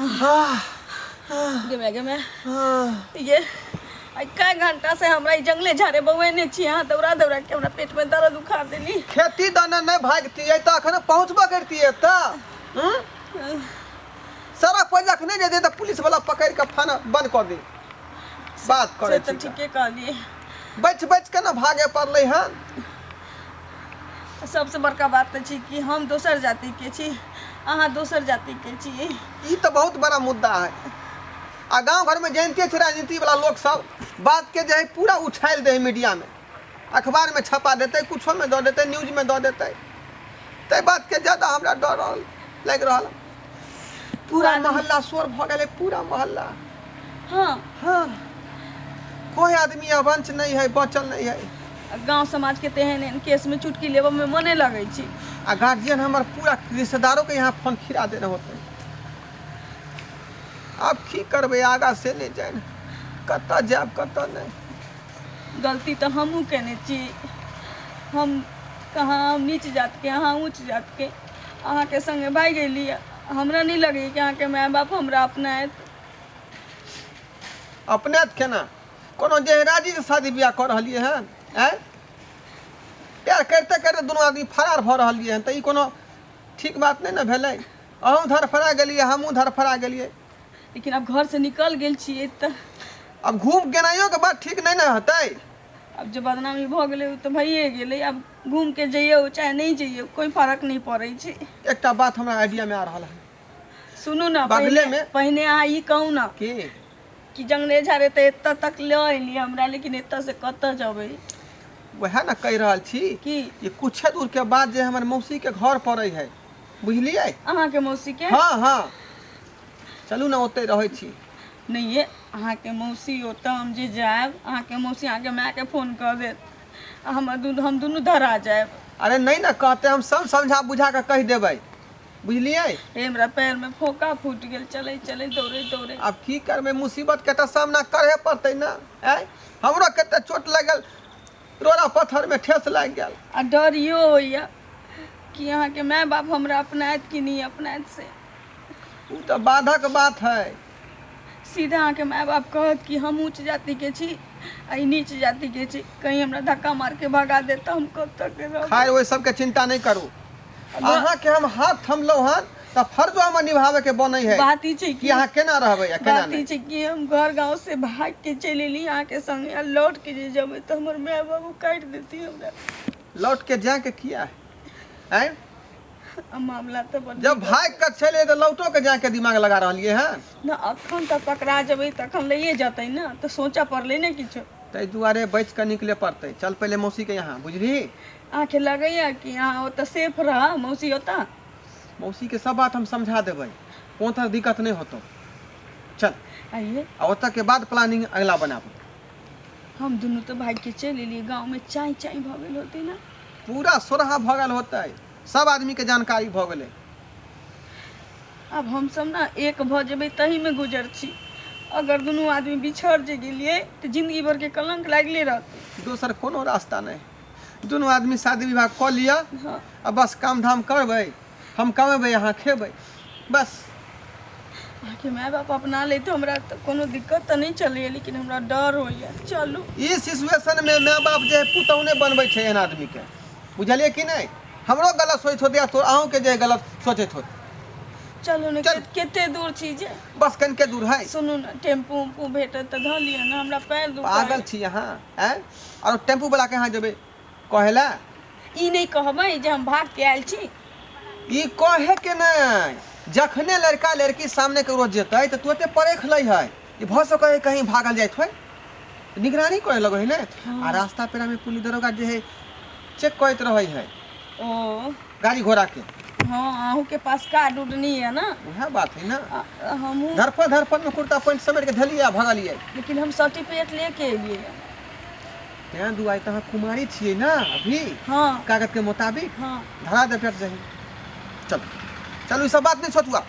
गे माय, गे माय, ये आइ कए घंटा से हमरा ई जंगले झाड़े बौएने छी अहाँ, दौड़ा दौड़ा के हमरा पेट में दर्द उखाड़ देली। खेती दने नहि भागतियै तऽ अखन पहुँचबो करतियै तऽ हम्म? सड़क पर जखने जेतै तऽ पुलिस वाला पकड़ि कऽ थाना बंद कऽ दे बात से करै तऽ छी। ठीके कहलियै। बचि बचि के ने भागे पड़लै हन। सबसे बड़का बात तऽ छी कि हम दोसर जातिके छी, अहाँ दोसर जातिके छी। ई तऽ बहुत बड़ा मुद्दा है। आ गाँव घरमे जानिते छै, राजनीति वाला लोक सब बात के जे है पूरा उछालि दै है, मीडिया में अखबार में छपा देतै, कुछो में दऽ देतै, न्यूज में दऽ देतै। ताहि बात के ज्यादा हमरा डर रहल लागि रहल। पूरा मोहल्ला शोर भऽ गेलै, पूरा मोहल्ला। हाँ, कोई आदमी अवंश नहीं है, बचल नहीं है। गांव समाज के तेहन एहन केस में चुटकी लेबऽ में मने लगै छै। आ गार्जियन हमर पूरा रिश्तेदारों के यहाँ फोन खिरा देने होते। आब की करबै आगा से नहि जानि, कतऽ जायब कतऽ नहि। गलती तऽ हमहूँ केने छी। हम कहाँ, हम नीच जातके, अहाँ ऊँच जातके, अहाँके संगे भागि गेली। हमरा नहि लगैए कि अहाँके माय बाप हमरा अपनायत। अपनायत केना? कोनो जे राजी से शादी बियाह कऽ रहलियै हन? आँय, प्यार करिते करिते दुनू आदमी फरार भऽ रहलियै हन, तऽ ई कोनो ठीक बात नहि ने भेलै। अहूँ धरफड़ा गेलियै, हमहूँ धरफड़ा गेलियै। लेकिन आब घरसँ निकल गेल छियै तऽ आब घूम गेनाइयो के बात ठीक नहि ने हेतै। आब जे बदनामी भऽ गेलै ओ तऽ भइए गेलै। आब घूम के जइयौ चाहे नहि जइयौ, कोइ फर्क नहि पड़ै छै। एकटा बात हमरा आइडिया में आ रहल है। सुनू ने। बगले पहिने में- पहिने अहाँ ई कहू ने की कि जंगले झाड़े तऽ एतऽ तक लऽ एलियै हमरा, लेकिन एतऽ से कतऽ जेबै? वएह ने कहि रहल छी की कि कुछे दूर के बाद जे हमर मौसी के घर पड़ै है, बुझलियै? अहाँके मौसी के? हाँ, चलू ने, ओतहि रहै छी। नहि ये, अहाँके मौसी ओतऽ हम जे जायब, अहाँके मौसी अहाँके मायके फोन कऽ देत आ हमर दुनू, हम दुनू धरा जायब। अरे नहि ने कहते, हम सब समझा बुझा कऽ कहि देबै, बुझलियै? हे, हमरा पैरमे फोका फूटि गेल चलै चलै, दौड़े दौड़े। आब की करबै, मुसीबत के तऽ सामना करहे पड़तै ने। आँय, हमरो कते चोट लगल, रोड़ा पत्थर में ठेस लागि गेल। आ डर इहो होइए कि अहाँके माय बाप हमरा अपनायत कि नहि अपनायत से। ओ तऽ बाधक बात है। सीधा अहाँके माय बाप कहत कि हम ऊँच जातिके छी आ ई नीच जातिके छी, कहीं हमरा धक्का मार के भगा देत तऽ हम कतऽ के रहबै? खैर, ओहि सबके चिंता नहि करू। अहाँके हम हाथ थमलहुँ हन तऽ फर्जो हमर निभाबे के बनै है। बात ई छै कि अहाँ केना रहबै आ केना बात ई नहि। छै कि हम घर गाँव से भाग के चलि एली अहाँके संगे, आ लौट के जे जेबै तऽ हमर माय बाबू काटि देती हमरा। लौट के जाके किया है? आँय? आ मामला तऽ बड़ जब भाग के चले तऽ लौटो के जाके दिमाग लगा रहलियै हन। ना, अखन तऽ पकड़ा जेबै तखन लैए जेतै ने, तऽ सोचऽ पड़लै ने किछो। ताहि दुआरे बचि कऽ निकले पड़तै। चल पहिले मौसी के यहाँ, बुझलिही? अहाँके लगैए कि अहाँ ओतऽ सेफ रहब मौसी ओतऽ? मौसी के सब बात हम समझा देबै, कोनो तरह दिक्कत नहि होतौ। चल। आइए। आ ओतऽ के बाद प्लानिंग अगला बनाबू। हम दुनू तऽ भागि के चलि एलियै, गाँवमे चाँइ चाँइ भऽ गेल होतै ने? पूरा सोरहा भऽ गेल होतै, सब आदमी के जानकारी भऽ गेलै। आब हमसब ने एक भऽ जेबै तहीमे गुजर छी। अगर दुनू आदमी बिछड़ जे गेलियै तऽ जिंदगी भरके कलंक लागले रहतै। दोसर कोनो रास्ता नहि, दुनू आदमी शादी विवाह कऽ लिअ। आ बस काम धाम करबै, हम कमेबै, अहाँ खेबै, बस। अहाँके माय बाप अपना लेत हमरा तऽ कोनो दिक्कत तऽ नहि चलैए, लेकिन हमरा डर होइए। चलू। ई सिचुएशन में माय बाप जे है पुतहु नहि बनबै छै एहन आदमी के, बुझलियै कि नहि? हमरो गलत सोचैत होतै आ तो अहूँके जे गलत सोचैत होत। चलू ने। चल। कते दूर छी जे? बस कनिके दूर है। सुनू ने, टेम्पू उम्पू भेटत तऽ धऽ लिअ ने, हमरा पैर पागल दुखाय। छी अहाँ? आँय, आरो टेम्पू वाला के यहाँ जेबै कहै लए? ई नहि कहबै जे हम भाग के आयल छी? ई कहे के नहि, जखने लड़का लड़की सामने ककरो जेतै तऽ तुरते परख लै है। ई भऽ सकै है कहीं भागल जाइत होय, निगरानी करे लगै है ने। आ रास्ता पेरा में पुलिस दरोगा जे है चेक करैत रहै है ओ गाड़ी घोड़ा के। हाँ, अहूँ के पास कार्ड उड नहीं है ना? वएह बात है ने। हमहूँ धरफड़ धरफड़ में कुर्ता पैंट समेट के धलियै आ भगलियै। लेकिन हम सर्टिफिकेट लेके एलियै। तें दुआरे तऽ अहाँ कुमारी छियै ने अभी? कागज के मुताबिक धरा दे पेट जाही। चल चलू, ई सब बात नहि सोचू आब।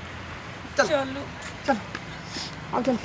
चल। चलू। चल, आब चल।